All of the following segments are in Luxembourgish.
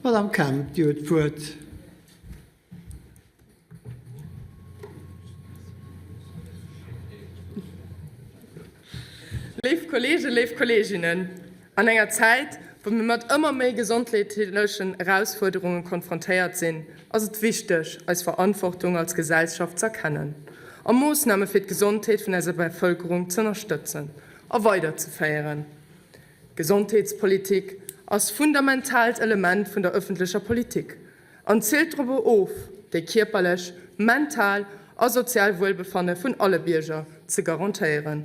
Madame Kemp, Dir hutt d'Wuert. Léif Kolleegen, léif Kolleeginnen, an enger Zäit, wou mir mat ëmmer méi gesondheetlechen Erausfuerderunge konfrontéiert sinn, ass et wichteg, eis Verantwortung als Gesellschaft z'erkennen a Moossname fir d'Gesondheet vun eiser Bevëlkerung z'ënnerstëtzen a weiderzeféieren. Gesondheetspolitik ass fundamentaalt Element vun der ëffentlecher Politik an ziilt drop of, déi kierperlech, mental a sozial Wuelbefanne vun alle Bierger ze garantéieren.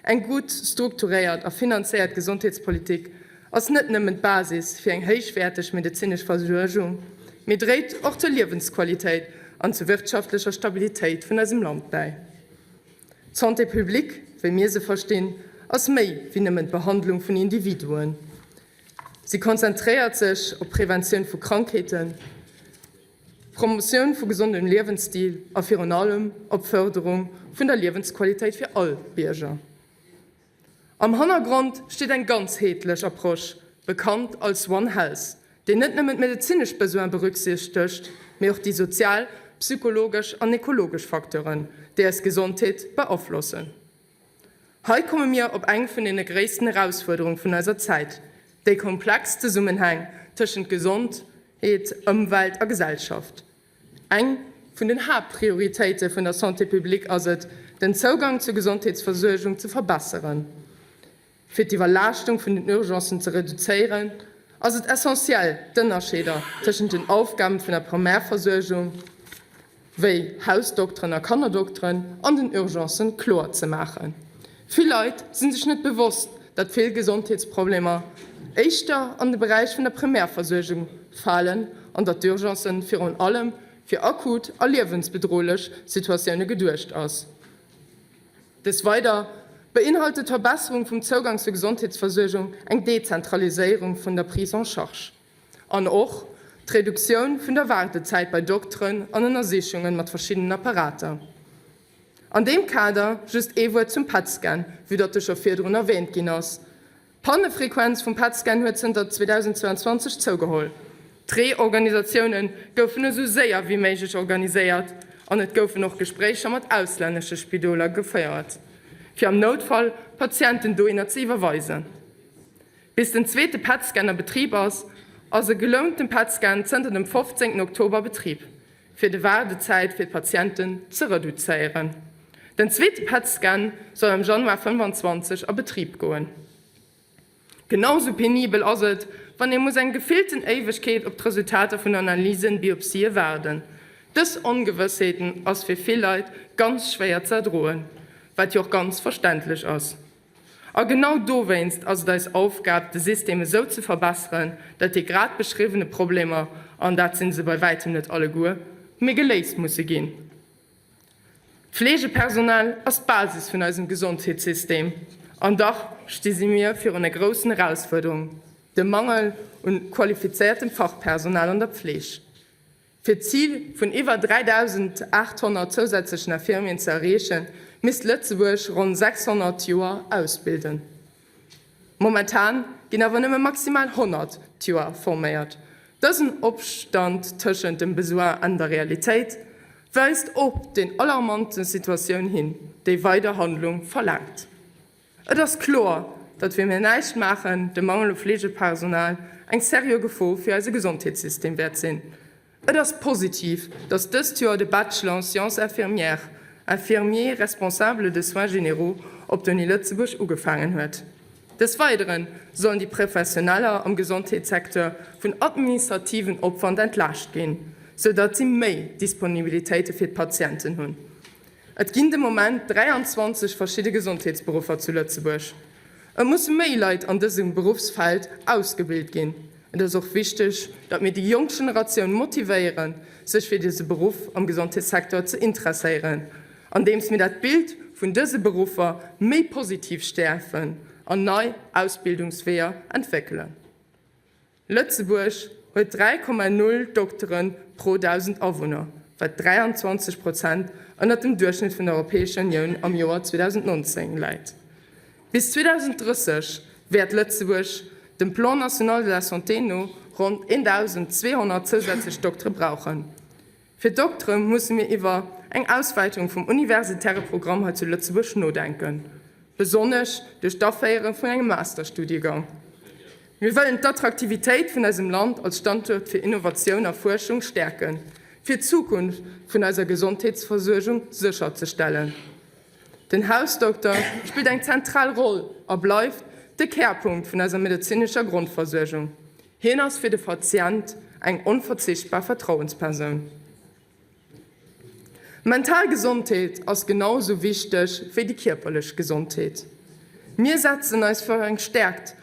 Eng gutt strukturéiert a finanzéiert Gesondheetspolitik ass net nëmmen d'Basis fir eng héichwäerteg medezinesch Versuergung, mee dréit och zur Liewensqualitéit an zur wirtschaftlecher Stabilitéit vun eisem Land bäi. D'Santé publique, wéi mir se verstinn, ass méi wéi nëmmen d'Behandlung vun Individuen. Si konzentréiert sech op d'Preventioun vu Krankheeten, d'Promotioun vu gesondem Liewensstil a virun allem op d'Fërderung vun der Liewensqualitéit fir all Bierger. Am Hannergrond steet eng ganzheetlech Approche, bekannt als One Health, déi net nëmmen d'medezinesch Besoine berücksichtegt, mee och déi sozial, psychologesch an ekologesch Facteuren, déi eis Gesondheet beaflossen. Hei komme mir op eng vun deene gréissten Erausfuerderung vun eiser Zäit, déi komplex Zesummenhäng tëschent Gesondheet, Ëmwelt a Gesellschaft. Eng vun den Haaptprioritéite vun der Santé publique ass et, den Zougang zur Gesondheetsversuergung ze verbesseren. Fir d'Iwwerlaaschtung vun den Urgencen ze reduzéieren, ass et essentiell, d'Ënnerscheeder tëschent den Aufgaben vun der Primärversuergung, wéi Hausdokteren a Kannerdokteren, an den Urgencen kloer ze maachen. Vill Leit si sech net bewosst, datt vill Gesondheetsproblemer éischter an de Beräich vun der Primärversuergung falen an datt d'Urgencen virun allem fir akut a liewensbedrohlech Situatioune geduecht ass. Des Weider beinhaltet d'Verbesserung vum Zougang zur Gesondheetsversuergung eng Dezentraliséierung vun der Prise en charge an och d'Reduktioun vun der Waardezäit bei Dokteren an Ënnersichunge mat verschiddenen Apparater. An deem Kader just ee Wuert zum PET-Scan, vue datt e scho virdrun erwähnt ginn ass. D'Pannefrequenz vum PET-Scan huet zënter 2022 zougeholl. D'Reorganisatioune goufen esou séier wéi méiglech organiséiert an et goufen och Gespréicher mat auslännesche Spidoler geféiert, fir am Noutfall Patienten dohinner ze iwwerweisen. Bis den zweete PET-Scan a Betrib ass, ass e gelounte PET-Scan zënter dem 15 Oktober a Betrib. fir de Waardezäit fir d'Patienten ze reduzéieren. Den zweete PET-Scan soll am Januar 25 a Betrib goen. Genau sou penibel ass et, wann ee muss eng gefillten Éiwegkeet op d'Resultater vun Analysen, Biopsië waarden. Dës Ongewëssheeten ass fir vill Leit ganz schwéier ze erdroen, wat jo och ganz verständlech ass. A genau dowéinst ass et eis Aufgab, de System esou ze verbesseren, datt déi grad beschriwwene Problemer, an dat si se bei wäitem net alleguer, méi geléist musse ginn. D'Fleegepersonal ass d'Basis vun eisem Gesondheetssystem, an dach sti si mir virun der groussen Erausfuerderung, dem Mangel un qualifizéiertem Fachpersonal an der Pfleeg. Fir d'Zil vun iwwer 3.800 zousätzlechen Infirmieren ze erreechen, misst Lëtzebuerg ronn 600 d'Joer ausbilden. Momentan ginn awer nëmme maximal 100 d'Joer forméiert. Dësen Ofstand tëschent dem Besoin an der Realitéit weist op den alarmante Situatioun hin, déi weider Handlung verlaangt. Et ass kloer, datt wa mir näischt maachen, de Mangel u Fleegepersonal eng seriö Gefor fir eise Gesondheetssystem wäert sinn. Et ass positiv, datt dëst Joer de Bachelor en sciences infirmières, infirmier responsable de soins généraux, op der Uni Lëtzebuerg ugefaangen huet. Des Weidere sollen déi Professioneller am Gesondheetssecteur vun administrativen Opwand entlaascht ginn, sou datt si méi Disponibilitéite fir d'Patienten hunn. Et ginn de Moment 23 verschidde Gesondheetsberuffer zu Lëtzebuerg. Et musse méi Leit an dësem Beruffsfeld ausgebilt ginn. Et ass och wichteg, datt mir déi jonk Generatioun motivéieren, sech fir dëse Beruff am Gesondheetssecteur ze interesséieren, andeems mir dat Bild vun dëse Beruffer méi positiv stäerfen an nei Ausbildungsweeër entwéckelen. Lëtzebuerg huet 3,0 Doktere pro 1.000 Awunner, wat 23 Prozent ënnert dem Duerchschnitt vun der Europäescher Unioun am Joer 2019 läit. Bis 2030 wäert Lëtzebuerg dem Plan national de la santé no. ronn 1.200 zousätzlech Doktere brauchen. Fir d'Doktere musse mir iwwer eng Auswäitung vum universitäre Programm hei zu Lëtzebuerg nodenken, besonnesch duerch d'Aféiere vun engem Masterstudiegang. Mir wëllen d'Attraktivitéit vun eisem Land als Standuert fir Innovatioun a Fuerschung stäerken, fir d'Zukunft vun eiser Gesondheetsversuergung sécherzestellen. Den Hausdokter spillt eng zentral Roll a bleift de Kärpunkt vun eiser medezinescher Grondversuergung. Hien ass fir de Patient eng onverzichtbar Vertrauenspersoun. Mental Gesondheet ass genau esou wichteg wéi déi kierperlech Gesondheet. Mir setzen eis fir eng stäerkt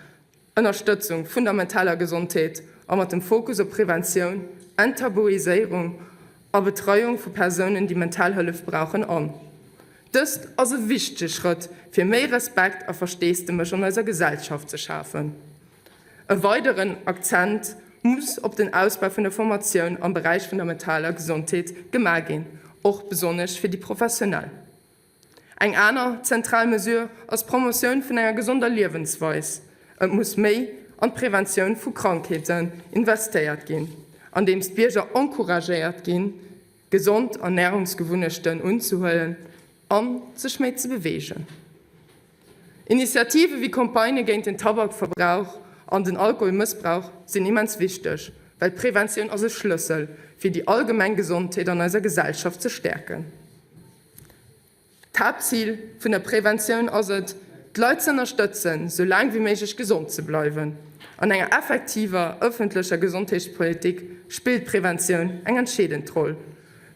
Ënnerstëtzung vun der mentaler Gesondheet a mat dem Fokus op Preventioun, Enttabuiséierung a Betreiung vu Persounen, déi mental Hëllef brauchen, an. Dëst ass e wichtege Schrëtt, fir méi Respekt a Versteesdemech an eiser Gesellschaft ze schafen. E weideren Akzent muss op den Ausbau vun der Formatioun am Beräich vun der mentaler Gesondheet gemaach ginn, och besonnesch fir déi Professionell. Eng aner zentral Mesure ass d'Promotioun vun enger gesonder Liewensweis. Et muss méi an d'Preventioun vu Krankheeten investéiert ginn, andeems d'Bierger encouragéiert ginn, gesond Ernärungsgewunnechten unzehuelen a sech méi ze beweegen. Initiative wéi Campagnë géint den Tabakverbrauch an den Alkoholmëssbrauch sinn immens wichteg, well d'Preventioun ass e Schlëssel, fir déi allgemeng Gesondheet an eiser Gesellschaft ze stäerken. D'Haaptzil vun der Preventioun ass et, d'Leit ze ënnerstëtzen, sou laang wéi méiglech gesond ze bleiwen. An enger effektiver ëffentlecher Gesondheetspolitik spillt d'Preventioun eng entscheedend Roll,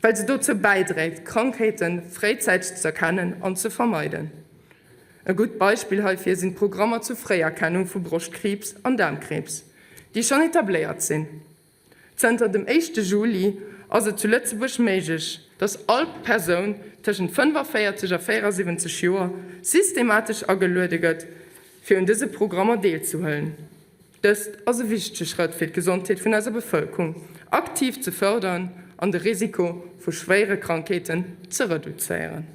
well se dozou bäidréit, Krankheete fréizäiteg ze erkennen an ze vermeiden. E gutt Beispill heifir sinn d'Programmer zur Fréierkennung vu Broschtkriibs an Daarmkriibs, déi schonn etabléiert sinn. Zënter dem éischte Juli ass et zu Lëtzebuerg méiglech, datt all Persoun tëschent 45 a 74 Joer systematesch ageluede gëtt, fir un dëse Programmer deelzehuelen. Dëst ass e wichtege Schrëtt fir d'Gesondheet vun eiser Bevëlkerung aktiv ze fërderen an de Risiko vu schwéiere Krankheeten ze reduzéieren.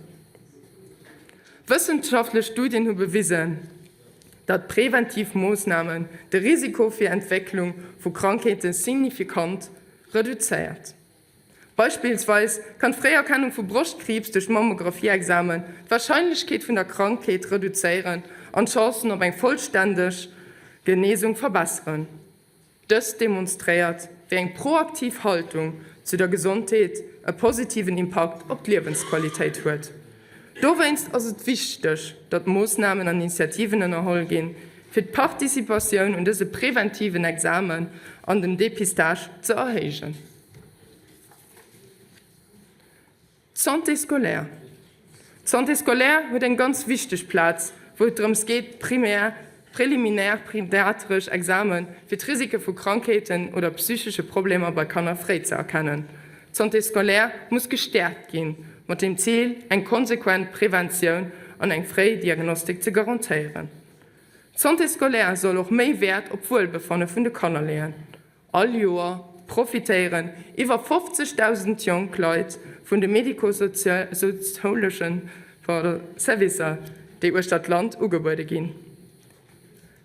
Wëssenschaftlech Studien hu bewisen, datt preventiv Moossnamen de Risiko fir Entwécklung vu Krankheete signifikant reduzéiert. Beispillsweis kann d'Fréierkennung vu Broschtkriibs duerch Mammographie-Examen d'Warscheinlechkeet vun der Krankheet reduzéieren an d'Chancen op eng vollständeg Genesung verbesseren. Dëst demonstréiert, wéi eng proaktiv Haltung zu der Gesondheet e positiven Impakt op d'Liewensqualitéit huet. Dowéinst ass et wichteg, datt Moossnamen an Initiativen ënnerholl ginn, fir d'Participatioun un dëse preventiven Examen an dem Depistage ze erhéijen. D'Santé scolaire. D'Santé scolaire huet eng ganz wichteg Plaz, wou et drëms geet, primär, préliminaire pédiatresch Exame fir d'Risike vu Krankheeten oder psychesche Problemer bei Kanner fréi ze erkennen. D'Santé scolaire muss gestäerkt ginn, mat dem Zil, eng konsequent Preventioun an eng fréi Diagnostik ze garantéieren. D'Santé scolaire soll och méi Wäert op d'Wuelbefanne vun de Kanner leeën. All Joer profitéieren iwwer 50.000 jonk Leit vun de mediko-sozialeschen Servicer, déi uechter d'Land ugebuede ginn.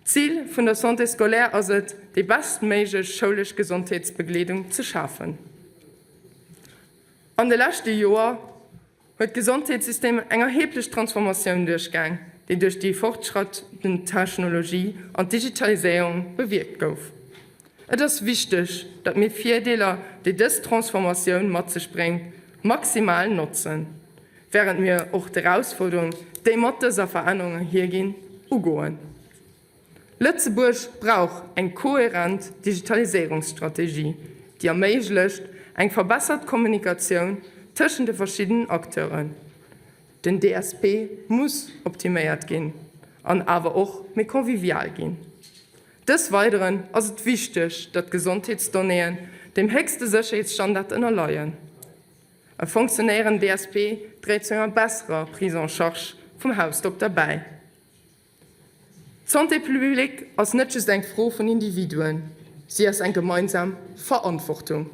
D'Zil vun der Santé scolaire ass et, déi bestméiglech schoulesch Gesondheetsbegleedung ze schafen. An de leschte Joer huet d'Gesondheetssystem eng erheblech Transformatioun duerchgaang, déi duerch déi fortschreidend Technologie an d'Digitaliséierung bewierkt gouf. Et ass wichteg, datt mir d'Virdeeler, déi dës Transformatioun mat sech bréngt, maximal notzen, wärend mir och d'Erausfuerderungen, déi mat dëser Verännerung einhierginn, ugoen. Lëtzebuerg brauch eng kohärent Digitaliséierungsstrategie, déi erméiglecht eng verbessert Kommunikatioun tëschent de verschiddenen Acteuren. Den DSP muss optiméiert ginn an awer och méi convivial ginn. Dës Weideren ass et wichteg, datt d'Gesondheetsdonnéeën dem héchste Sécherheetsstandard ënnerleien. E fonctionnéierend DSP dréit zu enger besserer Prise en charge vum Hausdokter bäi. D'Santé publique ass net just eng Fro vun Individuen, si ass eng gemeinsam Verantwortung.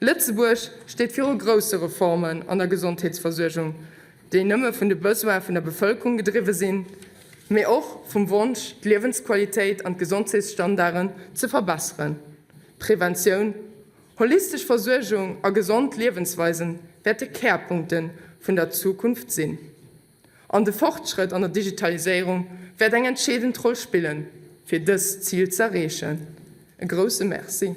Lëtzebuerg steet viru grousse Reformen an der Gesondheetsversuergung, déi nëmme vun de Besoine vun der Bevëlkerung gedriwwe sinn, mee och vum Wonsch, d'Liewensqualitéit an d'Gesondheetsstandarden ze verbesseren. Preventioun, holistesch Versuergung a gesond Liewensweisen wäerte Kärpunkte vun der Zukunft sinn. An de Fortschrëtt an der Digitaliséierung wäert eng entscheedend Roll spillen, fir dës Zil z'erreechen. E grousse Merci.